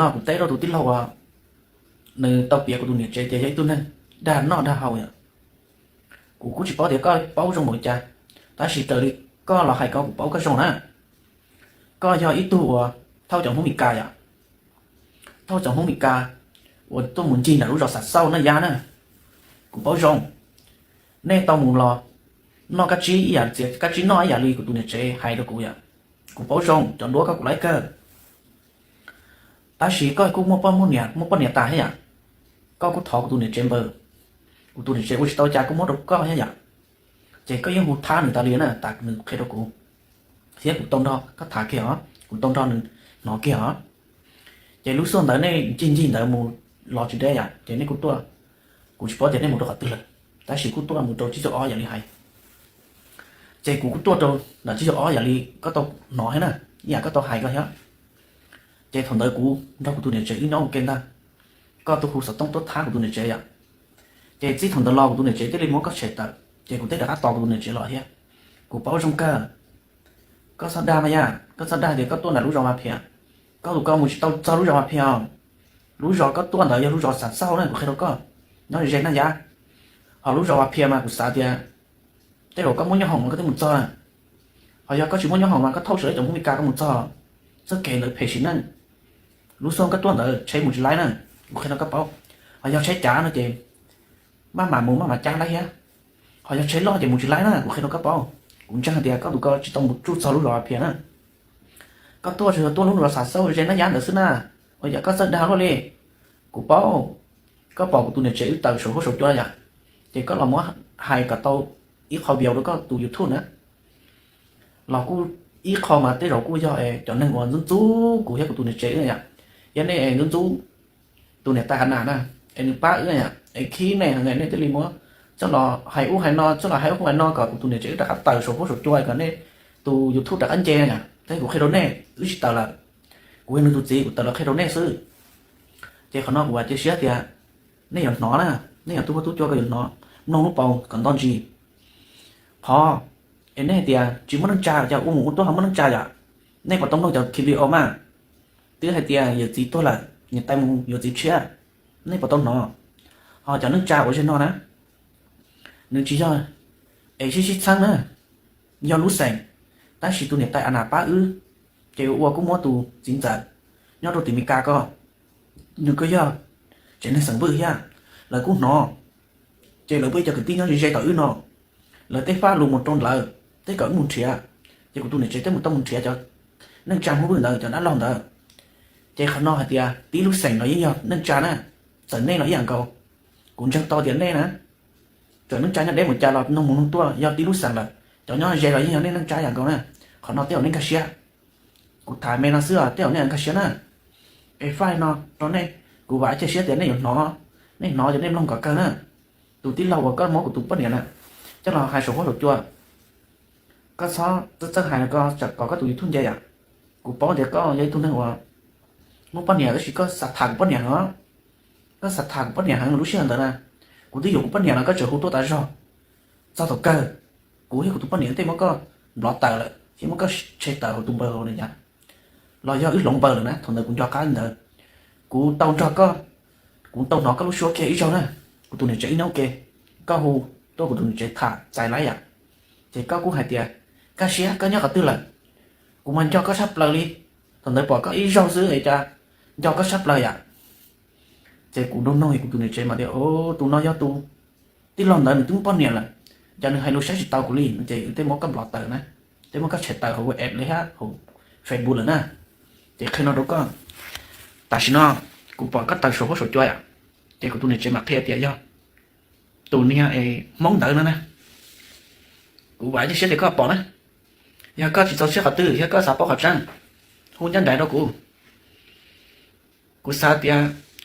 No kuv teb rau tus tij laug uas nws tau piav kuv tus niam tsev tias yog ib tug neeg dag noj dag haus yom. Kuv kuj tsis paub tias koj paub zoo npaum li cas, tab sis raws li koj los hais ko kuv paub koj zoo na. Koj yog ib tug uas thauj cov Hmoob Mes Kas yom, thauj cov Hmoob Mes Kas uas tuaj mus ncig nram lub zos Xav Xauj Naj Yab na. Kuv paub zoo, nej tau mus los noj kab tsib ib yam, txiav kab tsib noj ib yam li kuv tus niam tsev hais rau kuv yom. Kuv paub zoo, cov duab koj kuv laib kawg. Tab sis koj kuj muaj poj muaj niam, muaj poj niam tas thiab yom. Koj kuj thov kuv tus niam tsev npawb, kuv tus niam tsev ua tsis tau cas kuj muab rau koj thiab yom. Ces koj yeej hu thab nws tas li na, tas nws qhia rau kuv, thiab kuv tau nrog koj tham kiag os, kuv tau nrog nws hnov kiag os. Ces lub xub ntawd nej ncig ncig ntawd mus los tsis deb yom, ces nej kuj tuaj. Kuv tsis paub tias nej mus rau qhov twg lawm, tab sis kuj tuaj mus rau tsib caug ob yam li hais. Ces kuv kuj tuaj rau nram tsib caug ob yam li koj tau hnov thiab na, ib yam koj tau hais ko thiab. Ces thaum ntawd kuv nrog kuv tus niam tsev wb nyob ua ke ntag. Koj tuaj hu xov tooj tuaj thab kuv tus niam tsev yom. Ces txij thaum ntawd los kuv tus niam tsev thiaj li muab koj tshem tawm, ces kuv thiaj rov qab tos kuv tus niam tsev los thiab. Kuv paub zoo kawg. Koj txhob dag mas yom, koj txhob dag tias koj tuaj ntawm lub zos Vaj Phiab. Koj tus ko mus tsis tau txog lub zos Vaj Phiab os. Lub zos koj tuaj ntawd yog lub zos Xav Xauj na, kuv qhia rau koj, nyob ze Naj Yab. Ho lub zos Vaj Phiab mas kuv xav tias tej zaum koj muaj nyob hoom mas koj twb mus txog na. Ho yog koj tsis muaj nyob hoom mas koj thauj sawv daws cov Hmoob Mes Kas koj mus txog. Txoj kev ntawd phem sim neej. Lub xub koj tuaj ntawd tsheb mus tsis laib na, kuv qhia rau koj paub. Ho yog tsheb cav no ces maj mam mus maj mam cab laib thiab. Ho yog tsheb loj ces mus tsis laib na, kuv qhia rau koj paub. Kuv ntseeg hais tias koj tus ko tsis tau mus tsuj txog lub zos Vaj Phiab na. Koj tuaj tsuas yog tuaj lub zos Xav Xauj ze Naj Yab ntawd xwb na. Ua cas koj txawj dag luaj li? Kuv paub, koj pom kuv tus niam tsev wb tawm saum huab saum cua yom, ces koj los muab hais kom tau ib qho view rau koj tus YouTube na. Los kuj ib qho mas tej zaum kuj yog cov neeg uas ntxub ntxub kuv thiab kuv tus niam tsev yom, yog nej ntxub ntxub tus niam tais Anas na, es nws pab wb yom, es khib nej heev, nej thiaj li muab coj los hais ub hais no, coj los hais ub hais no kom kuv tus niam tsev wb rov qab tawm saum huab saum cua, kom nej tus YouTube rov qab nce yom. Tab sis kuv qhia rau nej, wb tsis tawm lawm. Kuv yog nws tus txiv, kuv tawm los qhia rau nej xwb. Ces qhov no kuv vam cia siab tias nej yuav hnov na, nej yog tub huab tub cua koj yuav hnov, mloog lub paus kom nto ntsis. Qhov es nej hais tias tsis muaj neej tsa, cas ua mus ua tuaj ho muaj neej tsa yom? Nej puas tau mloog cov clip video mas twb hais tias yawm txiv tuag lawm, niam tais mus yuav txiv tshiab, nej puas tau hnov? Ho cov neej tsa uas ze no na, nws tsis yog es sib sib txheeb na, yog lub xeem, tab sis tus niam tais Anas pab wb, ces ua kuj muab tus txiv ntxawm nyob rau tim Mes Kas ko, nws kuj yog tsev neeg xeem Vwj thiab, lawv kuj hnov, ces lawv pab cov kwv tij nyob ze ze tom wb no, lawv tej faj lus mus rau lawv, tej kom wb mus nrhiav, ces kuv tus niam tsev thiaj mus tau mus nrhiav cov neej tsa Hmoob Vwj ntawd, cov dab laug ntawd. Ces qhov no hais tias tib lub xeem los yeej yog neej tsa na, txawm nej los ib yam nkaus. Kuv ntseeg tau tias nej na, txawm neej tsa nyob deb mus cas los noog mus noog tuaj yog tib lub xeem lawm, cov nyob ze los yeej yog nej neej tsa ib yam nkaus na. Qhov no tej zaum nej nkag siab. Kuv tham me no xwb os, tej zaum nej nkag siab na. Es faj no rau nej, kuv vam cia siab tias nej yuav hnov, nej hnov ces nej mloog kom kawg na. Tus tij laug uas koj muab kuv tus poj niam na coj los hais saum huab saum cua, koj txhob txawj txawj hais ko tsam kom koj tus YouTube nce yom. Kuv paub tias koj yog ib tug neeg uas muaj poj niam tab sis koj xav tham kuv poj niam no, koj xav tham kuv poj niam heev lub sij hawm ntawd na. Kuv twb yuav kuv poj niam los koj tseem hu tuaj tas zog. Txog thaum kawg kuv thiab kuv tus poj niam tej muab koj nplov tawm lawm thiab muab koj tshem tawm hauv tus npaws hauv na yom. Los yog wb hloov npaws lawm na, thaum ntawd kuv nco qab li ntawd. Kuv tau nrog koj, kuv tau hnov koj lub suab kiag ib zaug na. Kuv tus niam tsev wb nyob ua ke, koj hu tuaj kuv tus niam tsev tham txais laib yom. Ces koj kuj hais tias, kaj siab koj nyob qhov twg lawm? Kuv mas nco koj tshaj plaws li. Thaum ntawd pom koj ib zaug xwb es cas nco koj tshaj plaws yom. Ces kuv nrog nug kuv tus niam tsev mas tias, tus no yog tus tij laug ntawd nws twb muaj poj niam lawm, cas nws hais lus saib tsis taus kuv li no. Ces tej muab koj nplov tawm na, tej muab koj tshem tawm hauv WhatsApp li thiab hauv Facebook lawm na. Ces qhia no rau koj, tam sim no kuv pom koj tawm saum huab saum cua yom. Ces kuv tus niam tsev mam qhia tias yog tus niag Hmoob ntawd no na. Kuv vam cia siab tias koj pom na. Yog koj tsis txaus siab qhov twg, yog koj xav paub qhov tseeb, hu ncaj nraim rau kuv. Kuv xav tias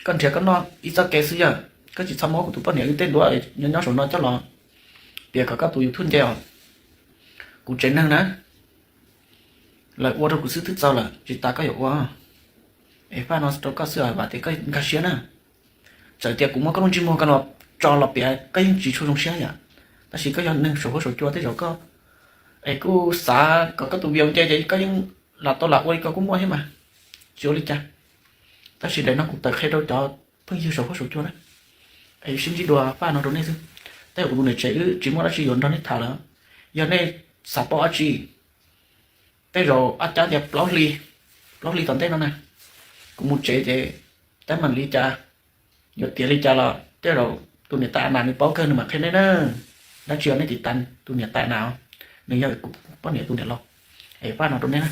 koj nrhiav koj noj ib txoj kev xwb yog koj tsis txhob muab kuv tus poj niam wb tej duab nyob nyob saum no coj los piav kom koj tus YouTube nce os. Kuv tsev neeg na, lawv ua rau kuv xwb twb txaus lawm, tsis tas koj yuav ua. Es faj no rau koj xwb, vam tias koj nkag siab na. Txawm tias kuv muab koj lub ntsej muag ko los tso los piav koj yeej tsis tshua zoo siab yom. Tab sis koj yog neeg saum huab saum cua tej zaum koj es kuj xav kom koj tus view nce ces koj yeej lam tau lam ua li ko kuj muaj thiab mas. Tsis ua li cas. Tab sis daim no kuv tawm qhia rau cov phooj ywg saum huab saum cua na, es sib ntsib dua faj no rau nej xwb. Tej zaum kuv tus niam tsev wb tsis muaj dab tsi yuav nrog nej tham lawm. Yog nej xav paub dab tsi, tej zaum ab cab tias plaub hli, plaub hli tom ntej no na, kuv mus tsev ces tab meeg li cas, yuav tiav li cas los tej zaum tus niam tais a nas nws paub kawg nws mam qhia nej na. Dab tsi os, nej tiv tas tus niam tais a nas, nws yog kuv poj niam tus niam laus. Es faj no rau nej na.